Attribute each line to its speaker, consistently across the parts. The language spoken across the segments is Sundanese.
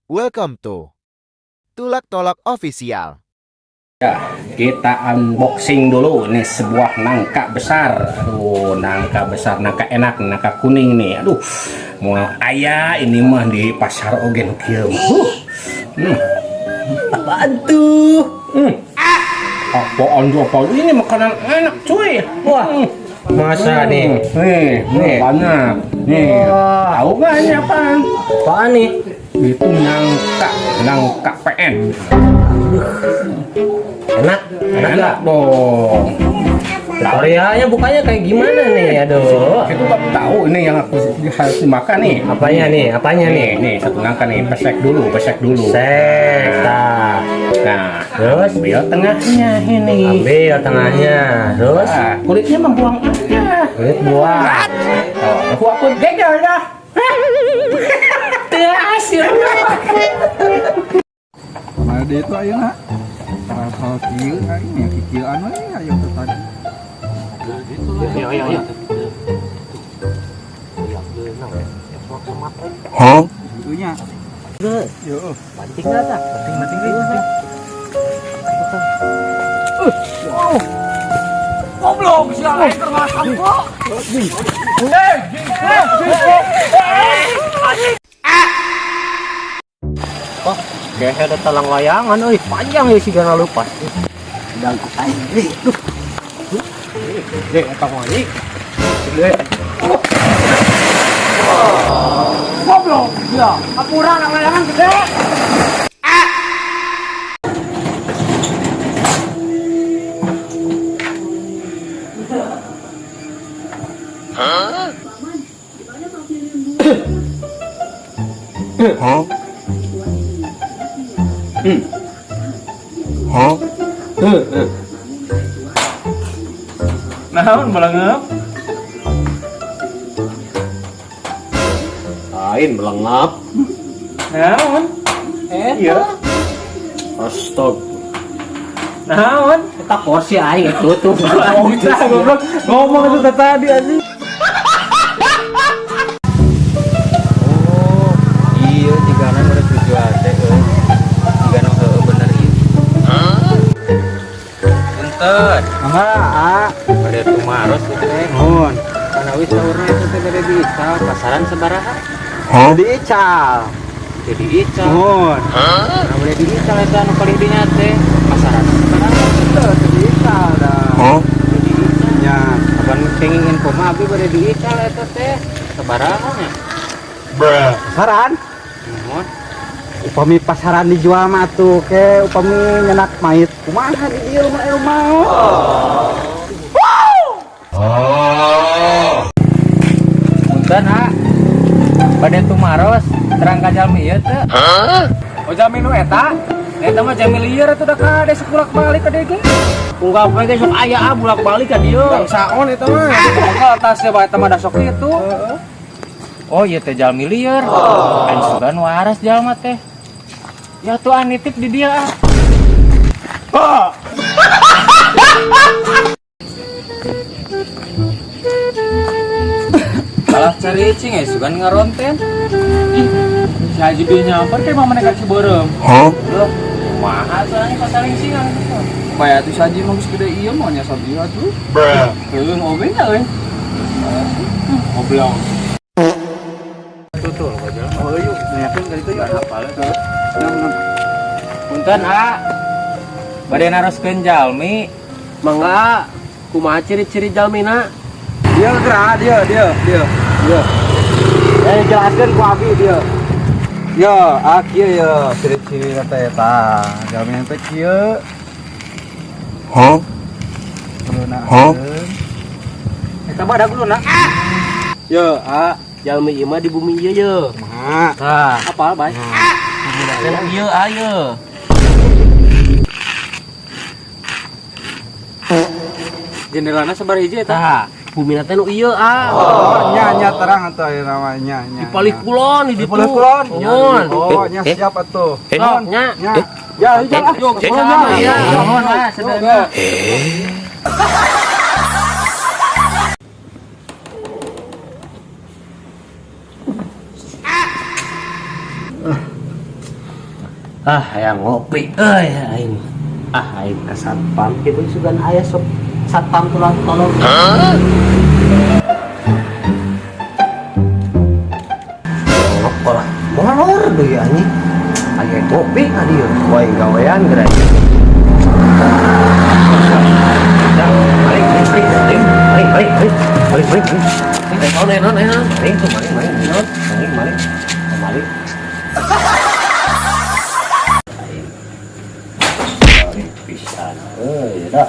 Speaker 1: Welcome to Tulak Tolak Official.
Speaker 2: Ya, kita unboxing dulu nih sebuah nangka besar. Aduh, nangka besar, nangka enak, nangka kuning nih. Aduh, mau aya ini mah di pasar oge nu kieu mah.
Speaker 3: Apaan tuh?
Speaker 2: Apaan tuh, apa ini makanan enak cuy.
Speaker 3: Wah, masa nih?
Speaker 2: Nih, nih banyak. Nih,
Speaker 3: Wah.
Speaker 2: Tahu nggak ini apaan?
Speaker 3: Apaan nih?
Speaker 2: Itu nangka, nangka PN.
Speaker 3: Enak, enak
Speaker 2: Enak
Speaker 3: nggak?
Speaker 2: Dong.
Speaker 3: Tutorialnya bukanya kayak gimana nih? Aduh.
Speaker 2: Itu nggak tahu ini yang aku harus dimakan nih.
Speaker 3: Apanya nih? Apanya nih?
Speaker 2: Nih, nih satu nangka nih, pesek dulu, pesek dulu.
Speaker 3: Sek, nah.
Speaker 2: Nah,
Speaker 3: Terus?
Speaker 2: Ambil tengahnya ini.
Speaker 3: Ambil tengahnya. Terus?
Speaker 2: Nah, kulitnya membuang aja.
Speaker 3: Kulit buah.
Speaker 2: Oh, aku geger dah. Teu hasil.
Speaker 4: Mana dia itu ayeuna? Hal kieu aing ya kikieuan we ayo teh tadi.
Speaker 3: Yo yo yo.
Speaker 4: Kieu nya. Yo.
Speaker 3: Banting nggak tah? Banting, banting, banting.
Speaker 2: Goblok, si lain termasuk kok.
Speaker 3: Wah, kayak ada talang layangan, euy, panjang ya si gana lupas. Udah aku aing deui. Duh. Deh, eta mah ieu. Gede.
Speaker 2: Goblok, ya. Apura nang layangan gede. Naon belengep?
Speaker 3: Lain belengap.
Speaker 2: Naon? Iya.
Speaker 3: Astag.
Speaker 2: Naon?
Speaker 3: Eta kursi aing tutup.
Speaker 2: Oh, goblok. Ngomong itu tadi anjing.
Speaker 3: Oh, iya jigana udah tujuan teh euy. Jigana heueuh bener ieu. Punten,
Speaker 4: Mangga, a.
Speaker 3: bade tumaros ieu teh.
Speaker 4: Nuhun.
Speaker 3: Kanawi saurna itu teh bade diical pasaran sabaraha?
Speaker 4: Jadi ical.
Speaker 3: Jadi ical.
Speaker 4: Nuhun.
Speaker 3: Nah, bade diical eta anu paling dinya teh pasaran sabaraha?
Speaker 4: Teu jadi ical dah.
Speaker 3: Jadi ical.
Speaker 4: Nya.
Speaker 3: Kapan kenging info mah abi bade diical eta teh sabaraha nya?
Speaker 4: Pasaran.
Speaker 3: Nuhun.
Speaker 4: Upami pasaran dijual mah tuh ke upami nyenak mayit kumaha di dieu mah eueuh mau.
Speaker 3: Punten ah. Bade tumaros terang ka jalmi ieu teu?
Speaker 2: Oh jalmi nu eta? Eta mah jalmi lieur atuh da kade sok bolak-balik ka dieu ge.
Speaker 3: Unggal poe ge sok aya ah bolak-balik ka dieu.
Speaker 2: Bangsaon eta mah. Pokoknya tasnya bae eta mah da sok kitu.
Speaker 3: Oh iya teh jalmi lieur. Aing sugan waras jalma teh. Ya tuh ah nitip di dia ah.
Speaker 2: Salah cari cing ya sugan ngaronten. Ih, si Haji dia nyamper kayak mama mereka Ciberem.
Speaker 3: Loh, kumaha soalnya pasaring singan.
Speaker 2: Bayar tuh si Haji mah geus gede ieu mah nya sabieu atuh. Heuh, oge nya euy. Goblok.
Speaker 3: Tuh tuh lo jalan.
Speaker 4: Oh yuk, nanyakeun ka ditu yuk.
Speaker 3: Hafal tuh.
Speaker 4: Nam, nam.
Speaker 3: Punten ah. Bade naroskeun jalmi.
Speaker 5: Mangga, kumaha ciri-ciri jalmina?
Speaker 4: Dia gerak, dia, dia, dia, dia. Eh, jelaskan ku abi dia. Ya, ah kieu ya, ciri-ciri teh eta. Jalmi teh kieu. Hah? Hah?
Speaker 3: Eta badak dulu nak.
Speaker 5: Yo, ah, jalmi ieu mah di bumi ieu ye.
Speaker 4: Kumaha?
Speaker 3: Tah,
Speaker 5: Apal bae?
Speaker 3: teh ieu ayo.
Speaker 2: Jendelana sabar hiji eta.
Speaker 3: Tah,
Speaker 5: Bumina teh nu ieu ah.
Speaker 4: Oh, nya nya terang atuh aya namanya nya.
Speaker 5: Di palih kulon di
Speaker 4: Di
Speaker 5: ditu.
Speaker 4: palih kulon.
Speaker 5: Nuhun.
Speaker 4: Oh, nya siap atuh.
Speaker 5: Sok nya.
Speaker 4: Nya. Ya, jalan ah.
Speaker 2: Yuk,
Speaker 3: Iya, nuhun ah, sedana.
Speaker 5: Ah, hayang ngopi euy aing. Ah, aing ka satpam kitu sugan aya sok satpam tulang tolong. Ngopi lah. Molor deui anjing. Aya ngopi ka dieu. Wae gawean geura. Maling, maling, maling, maling, maling, maling, maling, maling. Naon, naon, naon, maling tuh, maling, maling, naon, maling, maling, maling. Maling pisan, euy, dah.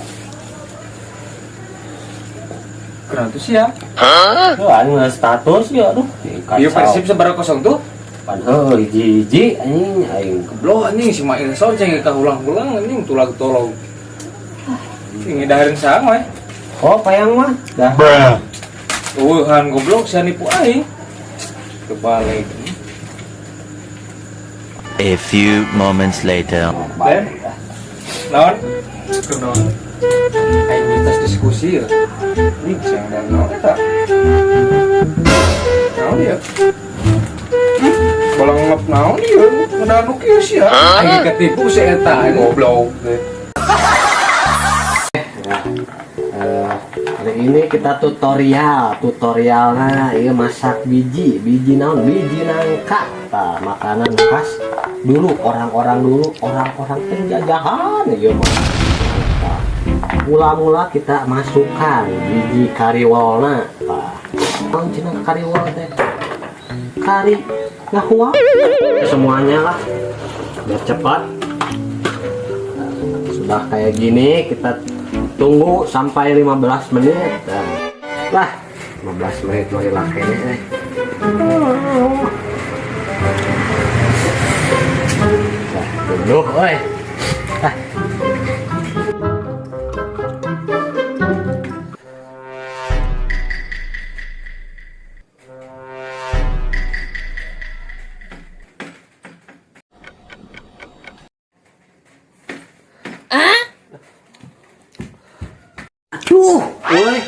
Speaker 4: Kenapa sih ya?
Speaker 5: Tuh, aing status ya, aduh.
Speaker 4: Iya, Persib sebar kosong tuh.
Speaker 5: Pan heuh hiji-hiji anjing aing.
Speaker 4: Goblok anjing si Mail Son ceng kahulang-hulang anjing tulag tolong. Ini dahareun saha we?
Speaker 5: Oh, payang mah. Dah.
Speaker 4: Eueuhan goblok sia nipu aing. Kebalik.
Speaker 6: A few moments later.
Speaker 4: Ben. Naon? Kunaon? Aing minta diskusi ya. Ini bisa ada naon eta? Naon ya? Bolang ngep naon ieu? Ngeunaan nu kieu sia. Aing ketipu si eta goblok.
Speaker 5: Hari ini kita tutorial, tutorialnya iya masak biji, biji naon, biji nangka. Tah, makanan khas dulu orang-orang dulu, orang-orang penjajahan iya mah. Tah, mula-mula kita masukkan biji kariwolna. Tah, naon cenah kariwol teh? Kari ngahuap semuanya lah biar cepat. Nah, sudah kayak gini kita tunggu sampai 15 menit. Nah, lah 15 menit mau hilang kayaknya. Nah, duduk oi. Ah. Aduh, woi.